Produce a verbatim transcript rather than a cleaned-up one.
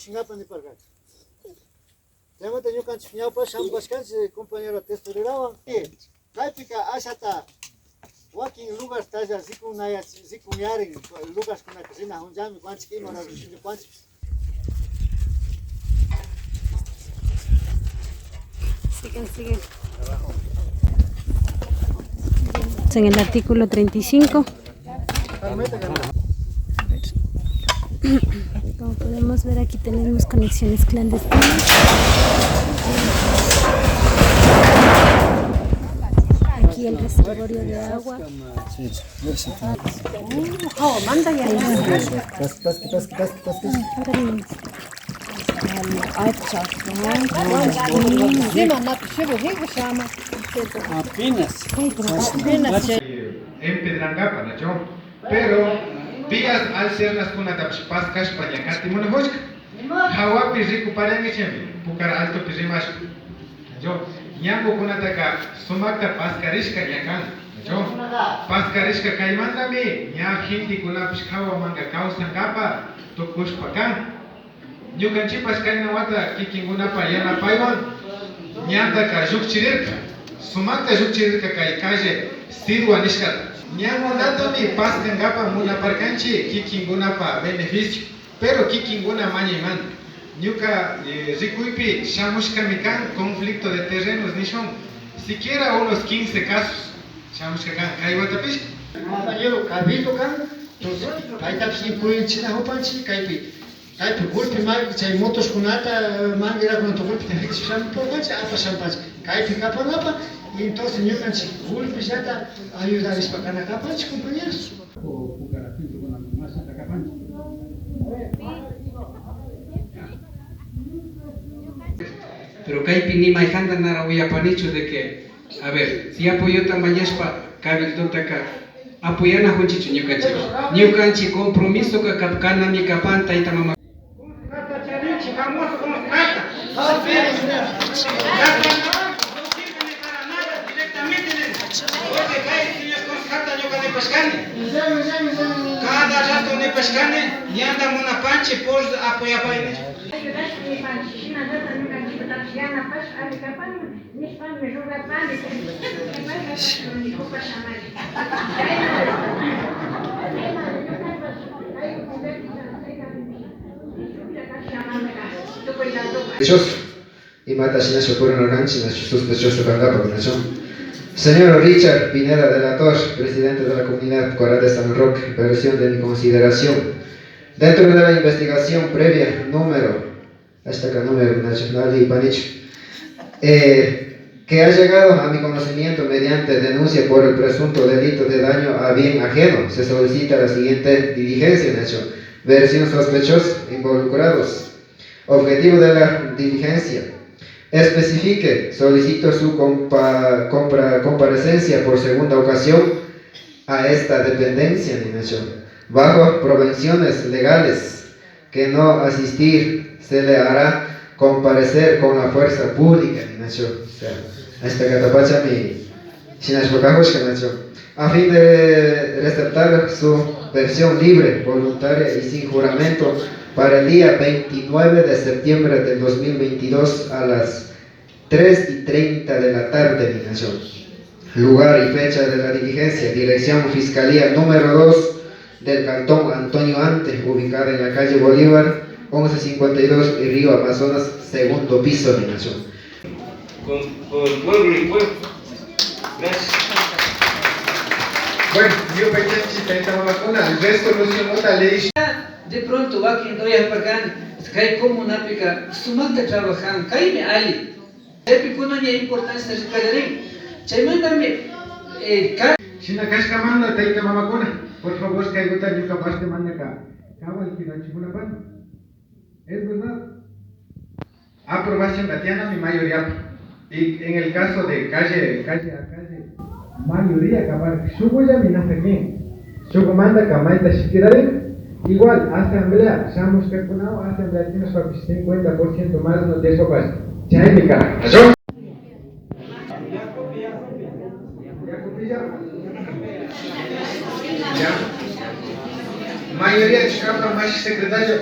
Shingapi niparkanchik. Chaymanta ñukanchik ñawpa shamupashkanchik compañero tesorerawan. Kaypika ashata wakin lugartalla rikunaya-, rikunyarin, lugarskunaka rinakunllami, kuanchik ima ruwashunchik kuanchik. Sigan, sigan. En el artículo treinta y cinco. Como podemos ver, aquí tenemos conexiones clandestinas. Aquí el reservorio de agua. Apenas. Empedrankapa, nachu. Pero vías alternas kunatapish paskashpa ña katimunajushka. Jawapi rikuparankichami, Pucar Altopi rimashpa. Nachu. Ñankukunataka sumakta paskarishka ña kan. Nachu. Paskarishka kaymantami ña gentekunapish jawamanka kawsankapa tukushpa kan. Ñukanchikpash kayna wata kikinkunapa yanapaywan ñantaka llukchirirka. Sumakta llukchirirka kay calle Sirwa nishkata. Ñankunatami paskankapa munaparkanchik kikinkunapa beneficio, pero kikinkuna mañaymanta. Ñuka, eh, rikuypi shamushkami kan conflicto de terrenos nishun, siquiera unos quince casos shamushka kan kay watapish. Compañero Cabildo kan, entonces paytapish ña kuyuchinajupanchik kaypi. Kaypi gulpi ma-, chay motoskunata, manguerakunata gulpita rikshishpa shamupanchik, apashapanchik. Kaypi kapankapak, y entonces ñukanchik gulpillata ayudarishpa kana kapanchik, compañeros. Pero kaypi ni mayjanta nara uyapanichu de que A ver, si apoyota mañashpa cabildotaka apoyanakunchikchu ñukanchik. Ñukanchik compromisoka kap-, kanami kapan tayta mama. Constructa charinchik, famoso constructa. Directamente nin. Porque kay señor constructa ñuka nipashkani. Cada rato nipashkani, ñanta munapanchik por apoyapay nishpa. Ayudashpa nipanchik, shinallata ñukanchiktapish yanapash alli kapanman. Nishpami rurapani, kay, kay, kay, kay, Dios, imata shinashpa purinarkanchik, nachu sospechoso kankapak, nachu. Señor Richard Pineda de la Torre, presidente de la comunidad Corral de San Roque, versión de mi consideración. Dentro de la investigación previa, número Hasta acá no me, nachu, no le panicho. Eh, que ha llegado a mi conocimiento mediante denuncia por el presunto delito de daño a bien ajeno, se solicita la siguiente diligencia, nachu. Versión sospechosos involucrados. Objetivo de la diligencia. Especifique, solicito su compa-, compra-, comparecencia por segunda ocasión a esta dependencia, nachu. Bajo provisiones legales que no asistir, se le hará comparecer con la fuerza pública, nachu. O sea, hasta katapachami shinashpa kajushka, nachu. A fin de receptar su versión libre, voluntaria y sin juramento para el día veintinueve de septiembre del dos mil veintidós a las tres y treinta de la tarde, mi nación. Lugar y fecha de la diligencia, dirección Fiscalía número dos del cantón Antonio Ante, ubicada en la calle Bolívar, once cincuenta y dos, y Río Amazonas, segundo piso, mi nación. Con, con pueblo y pueblo. Gracias. Bueno, yo pensé que está en Tamamacuna, el resto no se nota, le dije. De pronto, wakin uyaparkani, kay comunapika sumakta trabajan, kaymi alli. Chaypi kunan ña importancia rikaririn. Chaymantami, eh, ka- Shina kashkamanta, tayta mamakuna, por favor, kaykuta ñuka partemantaka kawal kidachimunapani. Es verdad. Aprobación tiyanami mayoría. Y en el caso de calle, calle a calle, mayoría kaparka. Shukullami nasa kin. Shukumantaka mayta shikidarin. Igual, asamblea, shamushkakunawan asamblea tinashpapish cincuenta por ciento más no despapash. Chaymi kan. Ya. Mayoría chishkapa mashi secretario.